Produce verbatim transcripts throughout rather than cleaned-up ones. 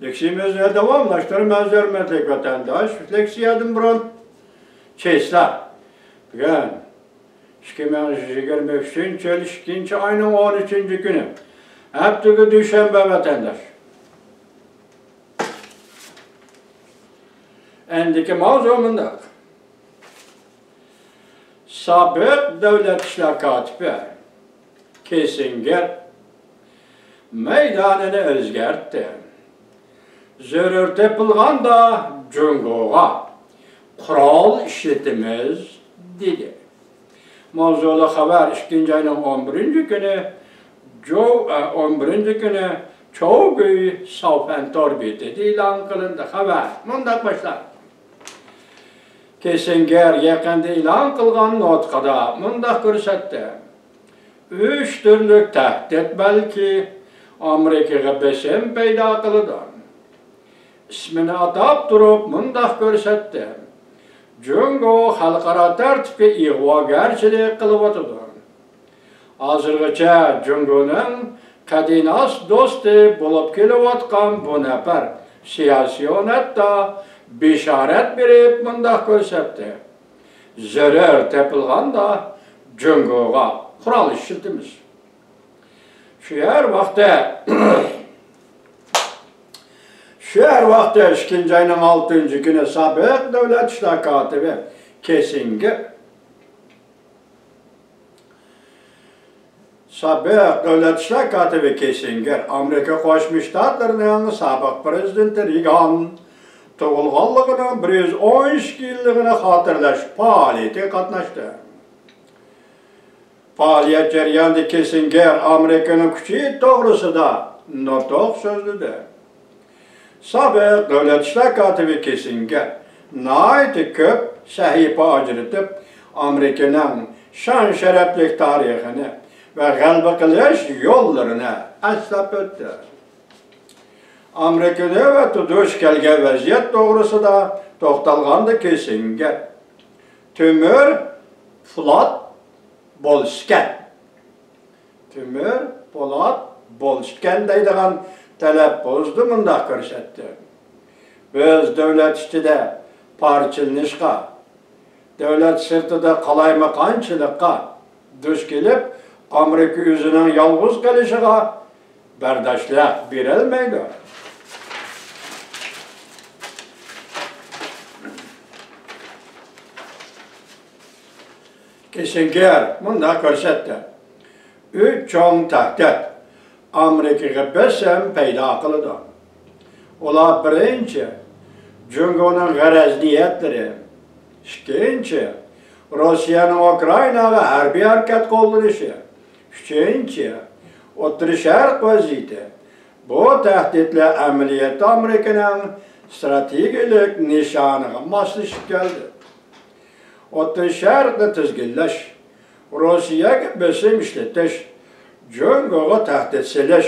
لېكسىيەمىزنى داۋاملاشتۇرىمىز، ھۆرمەتلىك ۋەتەنداش. لېكسىيەدىن بۇرۇن چېسلا. بۈگۈن ئىككى مىڭ يىگىرمە ئۈچىنچى يىل ئىككىنچى ئاينىڭ ئون ئۈچىنچى كۈنى. ھەپتىگە دۈشەنبە، ۋەتەنداش. ئەندىكى ماۋزۇ مۇنداق. سابىق دۆلەت ئىشلار كاتىپى كىسسىنگېر مەيدانىنى ئۆزگەرتتى. زۆرۈر تېپىلغاندا جۇڭگوغا قورال ئىشلىتىمىز، دېدى. ماۋزۇلۇق خەۋەر ئىككىنچى ئاينىڭ ئون بىرىنچى كۈنى جو-، ئە، ئون بىرىنچى كۈنى چوۋگۈي ساۋفەن تور بېتىدە ئېلان قىلىندى. خەۋەر مۇنداق باشلاندى. كىسسىنگېر يېقىندا ئېلان قىلغان نۇتقىدا مۇنداق كۆرسەتتى: ئۈچ تۈرلۈك تەھدىت بەلكى ئامېرىكىغا بېسىم پەيدا قىلىدۇ. ئىسمىنى ئاتاپ تۇرۇپ مۇنداق كۆرسەتتى: جۇڭگو خەلقئارا تەرتىپكە ئىغۋاگەرچىلىك قىلىۋاتىدۇ. ھازىرغىچە جۇڭگونىڭ قەدىناس دوستى بولۇپ كېلىۋاتقان بۇ نەپەر سىياسىيون ھەتتا بېشارەت بېرىپ مۇنداق كۆرسەتتى: زۆرۈر تېپىلغاندا جۇڭگوغا قورال ئىشلىتىمىز. شۇ ھەر ۋاقىتتا، شۇ ھەر ۋاقىتتا ئىككىنچى ئاينىڭ ئالتىنچى كۈنى سابىق دۆلەت ئىشلار كاتىپى كىسسىنگېر سابىق دۆلەت ئىشلار كاتىپى كىسسىنگېر ئامېرىكا قوشما شتاتلىرىنىڭ سابىق پىرېزىدېنتى رېيگان تۇغۇلغانلىقىنىڭ بىر يۈز ئون ئىككى يىللىقىنى خاتىرىلەش پائالىيىتىگە قاتناشتى. پائالىيەت جەريانىدا كىسسىنگېر ئامېرىكىنىڭ كۈچى توغرىسىدا نۇتۇق سۆزلىدى. سابىق دۆلەت ئىشلار كاتىپى كىسسىنگېر ناھايىتى كۆپ سەھىپە ئاجرىتىپ، ئامېرىكىنىڭ شان-شەرەپلىك تارىخىنى ۋە غەلىبە قىلىش يوللىرىنى ئەسلەپ ئۆتتى. ئامېرىكىنى ۋە دۇچ كەلگەن ۋەزىيەت توغرىسىدا توختالغاندا كىسسىنگېر، تۆمۈر پولات بولسىكەن. تۆمۈر پولات بولسىكەن دەيدىغان تەلەپپۇزدا مۇنداق كۆرسەتتى: بىز دۆلەت ئىچىدە پارچىلىنىشقا، دۆلەت سىرتىدا قالايمىقانچىلىققا دۇچ كېلىپ، ئامېرىكا ئۆزىنىڭ يالغۇز قېلىشىغا بەرداشلىق بېرەلمەيدۇ. كىسسىنگېر مۇنداق كۆرسەتتى: ئۈچ چوڭ تەھدىت ئامېرىكىغا بېسىم پەيدا قىلىدۇ. ئۇلار، بىرىنچى، جۇڭگونىڭ غەرەز نىيەتلىرى، ئىككىنچى، روسىيەنىڭ ئۇكرائىناغا ھەربىي ھەرىكەت قوللىنىشى، ئۈچىنچى، ئوتتۇرا شەرق ۋەزىيىتى. بۇ تەھدىتلەر ئەمەلىيەتتە ئامېرىكىنىڭ ئىستراتېگىيەلىك نىشانىغا ماسلىشىپ كەلدى. ئوتتۇرا شەرقنى تىزگىنلەش، روسىيەگە بېسىم ئىشلىتىش، جۇڭگوغا تەھدىت سېلىش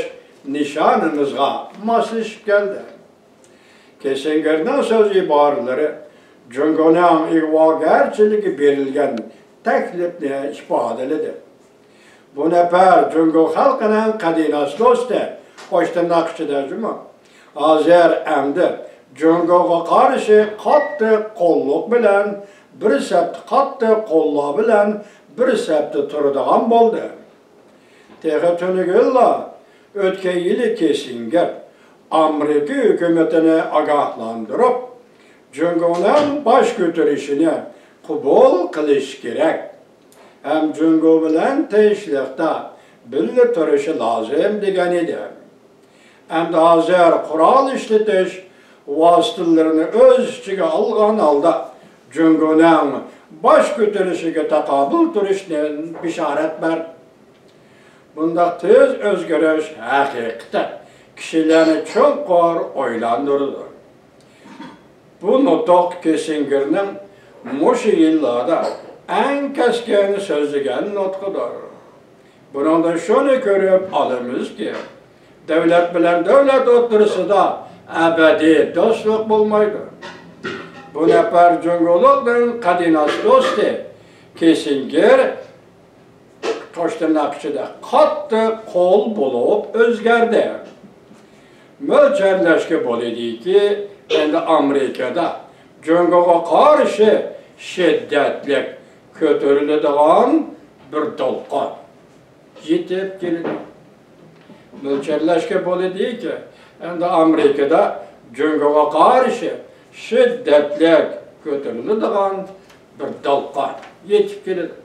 نىشانىمىزغا ماسلىشىپ كەلدى. كىسسىنگېرنىڭ سۆز ئىبارىلىرى جۇڭگونىڭ ئىغۋاگەرچىلىكىگە بېرىلگەن تەكلىپنى ئىپادىلىدى. بۇ نەپەر جۇڭگو خەلقىنىڭ قەدىناس دوستى، قوش تىرناق ئىچىدە جۇمۇ، ھازىر ئەمدى جۇڭگوغا قارشى قاتتىق قوللۇق بىلەن، بىر سەپتە قاتتىق قوللار بىلەن بىر سەپتە تۇرىدىغان بولدى. تېخى تۈنۈگۈنلا ئۆتكەن يىلى كىسسىنگېر ئامېرىكا ھۆكۈمىتىنى ئاگاھلاندۇرۇپ، جۇڭگونىڭ باش كۆتۈرۈشىنى قوبۇل قىلىش كېرەك ھەم جۇڭگو بىلەن تىنچلىقتا بىللە تۇرۇشى لازىم، دېگەن ئىدى. ئەمدى ھازىر قورال ئىشلىتىش ۋاسىتىلىرىنى ئۆز ئىچىگە ئالغان ھالدا جۇڭگونىڭ باش كۆتۈرۈشىگە تاقابىل تۇرۇشتىن بېشارەت بەردى. بۇنداق تېز ئۆزگىرىش ھەقىقەتەن كىشىلەرنى چوڭقۇر ئويلاندۇرىدۇ. بۇ نۇتۇق كىسسىنگېرنىڭ مۇشۇ يىللاردا ئەڭ كەسكىن سۆزلىگەن نۇتقىدۇر. بۇنىڭدىن شۇنى كۆرۈپ ئالىمىزكى، دۆلەت بىلەن دۆلەت ئوتتۇرىسىدا ئەبەدىي دوستلۇق بولمايدۇ. بۇ نەپەر جۇڭگولۇقنىڭ قەدىناس دوستى كىسسىنگېر، قوش تىرناق ئىچىدە، قاتتىق قول بولۇپ ئۆزگەردى. مۆلچەرلەشكە بولىدۇكى، ئەمدى ئامېرىكىدا جۇڭگوغا قارشى شىددەتلىك كۆتۈرۈلىدىغان بىر دولقۇن يېتىپ كېلىدۇ. مۆلچەرلەشكە بولىدۇكى، ئەمدى ئامېرىكىدا جۇڭگوغا قارشى شىددەتلىك كۆتۈرۈلىدىغان بىر دولقۇن يېتىپ كېلىدۇ.